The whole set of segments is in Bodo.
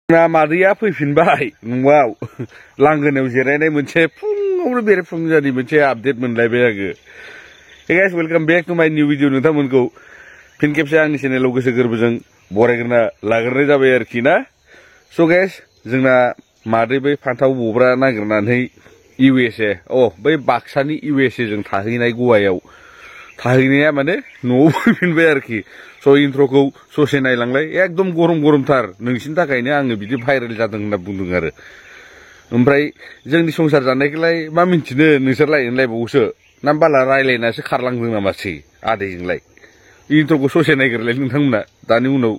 ना मादैया फैफिनबाय न'आव लांगोनायाव जिरायनाय मोनसे फुङावनो बेरेफुंजानि मोनसे आपडेट मोनलायबाय आङो। Hey guys, welcome back to my new video. नोंथांमोनखौ फिन खेबसे आंनि चेनेलाव गोसो गोरबोजों बरायग्रोना लाग्रोनाय जाबाय आरोखि ना। So guys, जोंना मादै बै फान्थाव बब्रा नागिरनानै USA बै बाक्सानि USA जों थाहैनाय गवायाव थाहैनाया माने न'आव फैफिनबाय आरोखि। स' इन्ट्र'खौ ससे नायलांलाय एकदम गरमथार नोंसिनि थाखायनो आङो बिदि भाइरेल जादों होनना बुंदों आरो। ओमफ्राय जोंनि संसार जानायखौलाय मा मिन्थिनो नोंसोरलाय होनलायबावोसो ना बाला रायलायनासो खारलांदों नामासै आदैजोंलाय। इन्ट्र'खौ ससे नायग्रोलाय नोंथांमोना दानि उनाव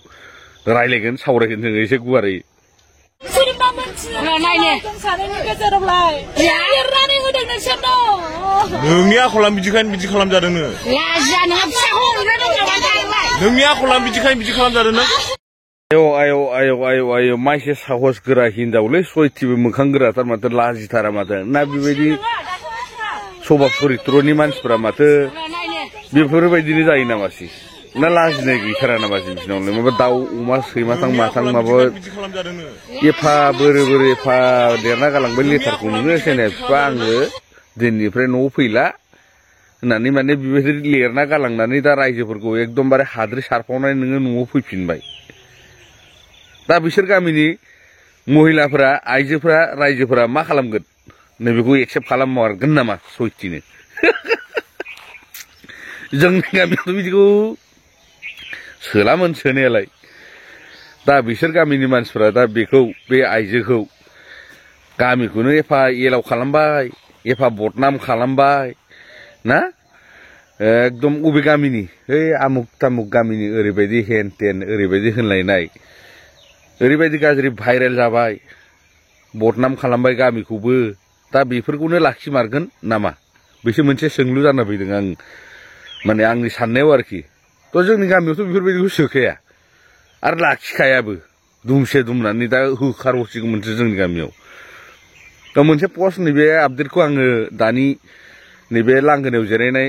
रायलायगोन सावरायगोन जोङो एसे गुवारै। नोंनि आखला बिदिखायनो बिदि खालामजादोंनो। नोंनि आखला बिदिखायनो बिदि खालामजादोंनो। आय' माइसे साहस गोरा हिनजावलै सयथिबो मोखां गोराथार माथो लाजिथारा माथो ना बेबायदि सभाब चरित्रनि मानसिफोरा माथो बेफोरबायदिनो जायो नामासै ना लाजिनाय गैथारा नामासै बिसिनावलाय माबा दाउ अमा सैमाथां माथां माबा एफा बोरै एफा देरना गालांबाय लेथारखौ नोङो सेनेल बिफा आङो दिननिफ्राय न'आव फैला होननानै माने बेबायदि लिरना गालांनानै दा रायजोफोरखौ एकदमबारे हाद्रि सारफावनानै नोङो न'आव फैफिनबाय। दा बिसोर गामिनि महिलाफोरा आइजोफोरा रायजोफोरा मा खालामगोन नैबेखौ एक्सेप्ट खालाममारगोन नामा सयथिनो। जोंनि गामियावथ' बिदिखौ सोलामोन सोनायालाय। दा बिसोर गामिनि मानसिफोरा दा बेखौ बे आइजोखौ गामिखौनो एफा एलाव खालामबाय एफा बदनाम खालामबाय ना एकदम अबे गामिनि आमुक तामुक गामिनि ओरैबायदि हेन टेन ओरैबायदि होनलायनाय ओरैबायदि गाज्रि भाइरेल जाबाय बदनाम खालामबाय गामिखौबो। दा बेफोरखौनो लाखिमारगोन नामा बेसो मोनसे सोंलु जाना फैदों आं माने आंनि साननायाव आरोखि। थ' जोंनि गामियावथ' बेफोरबायदिखौ सोखाया आरो लाखिखायाबो दुमसे दुमनानै दा होखारहरसिगौमोनसो जोंनि गामियाव। दा मोनसे पस्ट नैबे आपडेटखौ आङो दानि नैबे लांगोनायाव जिरायनाय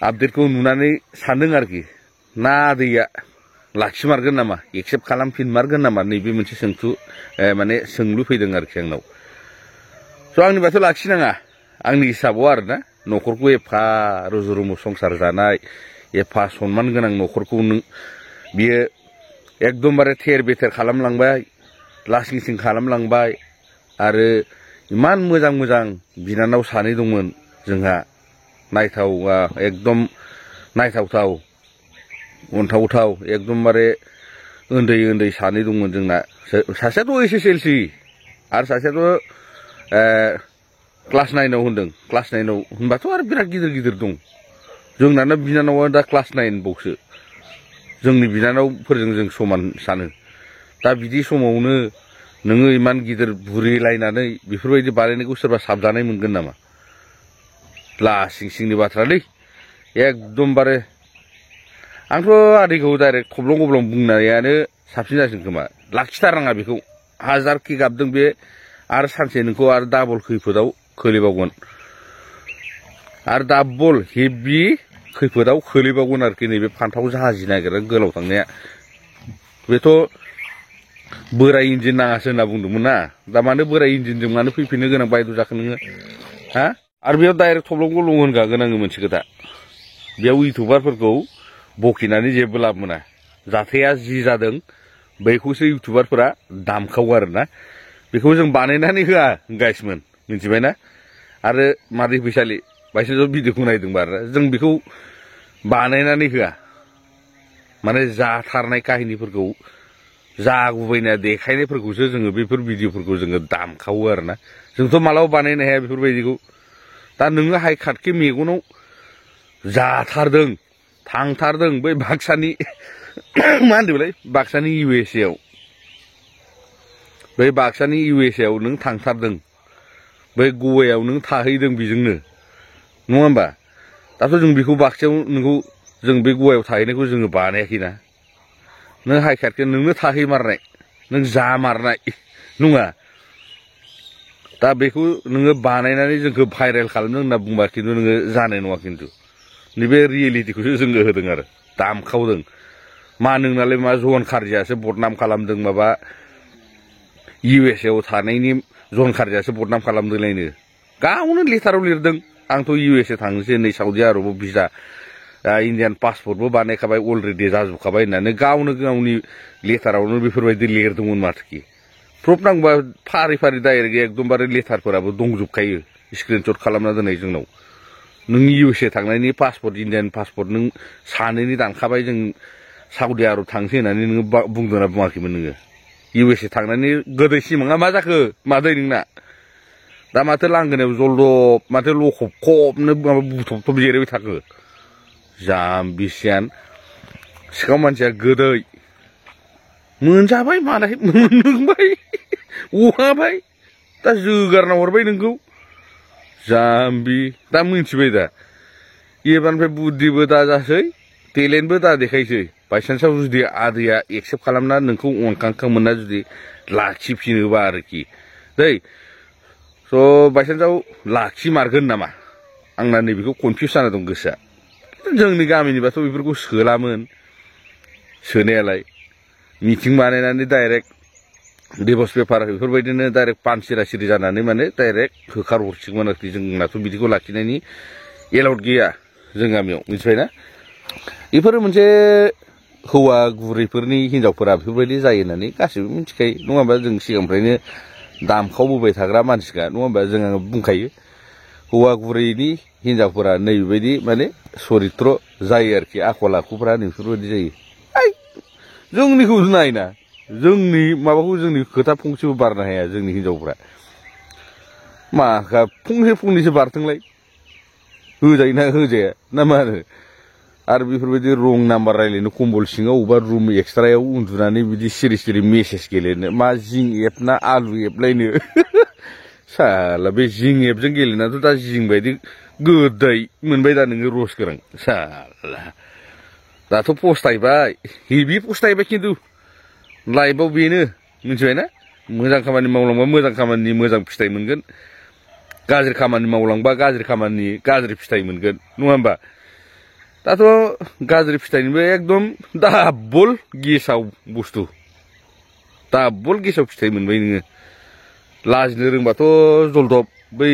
आपडेटखौ नुनानै सानदों आरोखि ना आदैया लाखिमारगोन नामा एक्सेप्ट खालामफिनमारगोन नामा नैबे मोनसे माने सोंलु फैदों आरोखि आंनाव। स' आंनिबाथ' लाखिनाङा आंनि हिसाबाव आरोना न'खरखौ एफा रुजु रुमु संसार जानाय एफा सनमान गोनां न'खरखौ बियो एकदमबारे थेर बेथेर खालामलांबाय लासिं सिं खालामलांबाय। आरो इमान मोजां बिनानाव सानै दंमोन जोंहा एकदम नायथावथाव अनथावथाव एकदमबारे उन्दै सानै दंमोन जोंना। सासेयाथ' SSLC आरो सासेयाथ' क्लास 9 होनदों। क्लास 9 होनबाथ' आरो बिराद गिदिर दं। जोंनानो बिनानावा दा क्लास 9 बावसो जोंनि बिनानावफोरजों जों समान सानो। दा बिदि समावनो नोङो इमान गिदिर बुरिलायनानै बेफोरबायदि बानायनायखौ सोरबा साबजानाय मोनगोन नामा? लासिं सिंनि बाथ्रालै एकदमबारे। आंथ' आदैखौ डाइरेक्ट खब्लं गब्लं बुंनायानो साबसिन जासिन खोमा। लाखिथारनाङा बेखौ हाजारखि गाबदों बे आरो सानसे नोंखौ आरो डाबल खैफोदाव खोलैबावगोन आरो डाबल हेभि खैफोदाव खोलैबावगोन आरोखि नैबे फान्थाव जाहाजि नागिरनानै गोलाव थांनाया। बेथ' बोराय इन्जिन नाङासो होनना बुंदोंमोन ना। दा मानो बोराय इन्जिनजों मानो फैफिननो गोनां बायद' जाखो नोङो हा? आरो बेयाव डाइरेक्ट थब्लं गब्लं होनखागोन आङो मोनसे खोथा। बेयाव इउटुबारफोरखौ बखिनानै जेबो लाब मोना। जाथाया जि जादों बैखौसो इउटुबारफोरा दामखाव आरोना। बेखौ जों बानायनानै होआ गाइसमोन मिन्थिबायना। आरो मादै फैसालि बायसेन्स भिडिअखौ नायदोंबा आरो जों बेखौ बानायनानै होआ माने जाथारनाय काहिनिफोरखौ जागुबैना देखायनायफोरखौसो जोङो बेफोर भिडिअफोरखौ जोङो दामखावो आरोना। जोंथ' मालाबा बानायनो हाया बेफोरबायदिखौ। दा नोङो हाइ खाटके मेगनाव जाथारदों थांथारदों बै बाक्सानि मा होनदोंलाय बाक्सानि USA आव बै बाक्सानि USA आव नों थांथारदों बै गवायाव नों थाहैदों बेजोंनो नङा होमबा? दाथ' जों बेखौ बाक्सायाव नोंखौ जों बे गवायाव थाहैनायखौ जोङो बानायाखैना। नों हाइ खाटके नोंनो थाहैमारनाय नों जामारनाय नङा। दा बेखौ नोङो बानायनानै जोंखौ भाइरेल खालामदों होनना बुंबा खिन्थु नोङो जानाय नङा। खिन्थु नैबे रियेलिटिखौसो जोङो होदों आरो दामखावदों। मा नोंनालाय मा जन खारजियासो बदनाम खालामदों माबा USA आव थानायनि जन खारजायासो बदनाम खालामदोलायनो गावनो लेटाराव लिरदों आंथ' USA थांनोसै नै साउदी आरबाव भिजा इन्डियान पासपर्टबो बानायखाबाय अलरेडि जाजोबखाबाय होननानै गावनो गावनि लेटारावनो बेफोरबायदि लिरदोंमोन माथोखि प्रुफ नांगौबा फारि फारि डाइरेक्ट एकदमबारे लेटारफोराबो दंजोबखायो स्क्रिनशट खालामना दोननाय जोंनाव नों USA थांनायनि पासपर्ट इन्डियान पासपर्ट नों सानैनि दानखाबाय जों साउदी आरब थांसै होननानै नोङो बुंदोंना बुङाखैमोन नोङो USA थांनायनि गोदै सिमाङा मा जाखो मादै नोंना दा माथो लांगोनायाव जलदब माथो लखबखबनो माबा बुथबथब जिरायबाय थाखो जाम्बिसियान सिखाव मानसिया गोदै मोनजाबाय मालाय मोनलोंबाय अहाबाय दा जोगारना हरबाय नोंखौ जाम्बि दा मिथिबाय दा एबारनिफ्राय बुद्धिबो दाजासै टेलेन्टबो दा देखायसै बायसान्सआव जुदि आदैया एक्सेप्ट खालामना नोंखौ अनखांखां मोनना जुदि लाखिफिनोबा आरोखि दै स' बायसान्सआव लाखिमारगोन नामा आंना नैबेखौ कनफिउस जाना दं गोसोआ जोंनि गामिनिबाथ' बेफोरखौ सोलामोन सोनायालाय मिटिं बानायनानै डाइरेक्ट डिभर्स पेपार बेफोरबायदिनो डाइरेक्ट पान सिरा सिरि जानानै माने डाइरेक्ट होखार हरसिगौमोन आरोखि जोंनाथ' बिदिखौ लाखिनायनि एलाउड गैया जों गामियाव मिथिबायना बेफोरो मोनसे हौवा गुरैफोरनि हिनजावफोरा बेफोरबायदि जायो होननानै गासैबो मिथिखायो नङा होमबा जों सिगांनिफ्रायनो दामखावबोबाय थाग्रा मानसिखा नङा होमबा जों आङो बुंखायो हौवा गुरैनि हिनजावफोरा नैबेबायदि माने सरित्र जायो आरोखि आखल आखुफोरा नैफोरबायदि जायो जोंनिखौ नायना जोंनि माबाखौ जोंनि खोथा फंसेबो बारनो हाया जोंनि हिनजावफ्रा मा फंनैसो बारथोंलाय होजायोना होजाया ना मा होनो आरो बेफोरबायदि रं नाम्बार रायलायनो कम्बल सिङाव अबेबा रुम एक्सट्रायाव उन्दुनानै बिदि सिरि सिरि मेसेज गेलेनो मा जिं एप ना आलु एपलायनो साला बे जिं एपजों गेलेनाथ' दा जिं बायदि गोदै मोनबाय दा नोङो रस गोनां साला दाथ' फस्थायबाय हेभि फस्थायबाय खिन्थु लाइफआव बेनो मिथिबायना मोजां खामानि मावलांबा मोजां खामानिनि मोजां फिथाइ मोनगोन गाज्रि खामानि मावलांबा गाज्रि खामानिनि गाज्रि फिथाइ मोनगोन नङा होमबा दाथ' गाज्रि फिथाइनिबो एकदम दाबल गेसाव बुस्थु दाबल गेसाव फिथाइ मोनबाय नोङो लाजिनो रोंबाथ' जलदब बै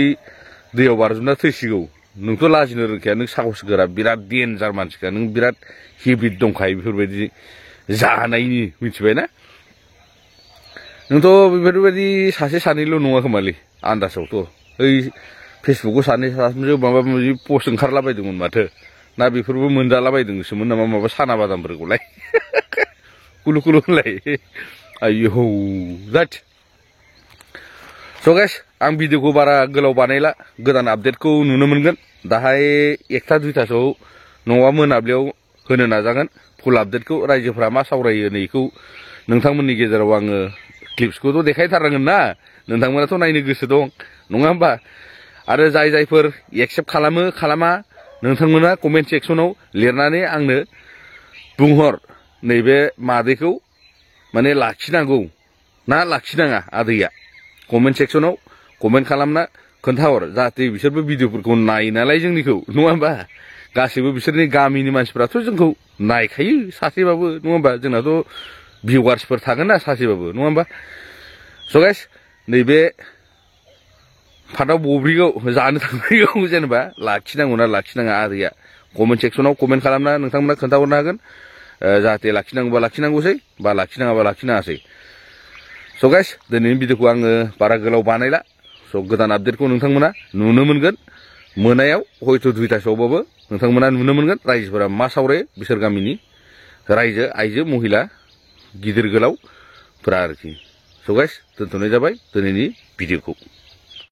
दैयाव बारजुमना थैसिगौ नोंथ' लाजिनो रोंखाया नों साहस गोरा बिराद डेन्जार मानसिखा नों बिराद हेबिट दंखायो बेफोरबायदि जानायनि मिथिबायना नोंथ' बेफोरबायदि सासे सानैल' नङा खोमालै आन्दासावथ' ओइ फेसबुकआव सानै साथामसो माबा माबि पस्ट ओंखारलाबायदोंमोन माथो ना बेफोरबो मोनजालाबायदोंसोमोन नामा माबा साना बादामफोरखौलाय कुलु कुलु होनलाय आयौ जाथ स' गाइस आं भिडिअखौ बारा गोलाव बानायला गोदान आपडेटखौ नुनो मोनगोन दाहाय 1टा 2टासोआव नङाबा मोनाब्लियाव होनो नाजागोन फुल आपडेटखौ रायजोफ्रा मा सावरायो नैखौ नोंथांमोननि गेजेराव आङो क्लिप्सखौथ' देखायथारनांगोन ना नोंथांमोनाथ' नायनो गोसो दं नङा होमबा आरो जायफोर एक्सेप्ट खालामो खालामा नोंथांमोना कमेन्ट सेक्सनाव लिरनानै आंनो बुंहर नैबे मादैखौ माने लाखिनांगौ ना लाखिनाङा आदैया कमेन्ट सेक्सनाव कमेन्ट खालामना खोन्थाहर जाहाथे बिसोरबो भिडिअफोरखौ नायो नालाय जोंनिखौ नङा होमबा गासैबो बिसोरनि गामिनि मानसिफ्राथ' जोंखौ नायखायो सासेबाबो नङा होमबा जोंनाथ' भिउवार्सफोर थागोन ना सासेबाबो नङा होमबा स' गाइस नैबे फान्थाव बब्रिखौ जानो थांनायखौ जेनेबा लाखिनांगौ ना लाखिनाङा आदैया कमेन्ट सेक्सनाव कमेन्ट खालामना नोंथांमोना खोन्थाहरनो हागोन जाहाथे लाखिनांगौबा लाखिनांगौसै बा लाखिनाङाबा लाखिनाङासै स' गाइस दिनैनि भिडिअखौ आङो बारा गोलाव बानायला स' गोदान आपडेटखौ नोंथांमोना नुनो मोनगोन मोनायाव हयथ' 2टासोआवबाबो नोंथांमोना नुनो मोनगोन रायजोफोरा मा सावरायो बिसोर गामिनि रायजो आइजो महिला गिदिर गोलावफोरा आरोखि स' गाइस दोनथ'नाय जाबाय दिनैनि भिडिअखौ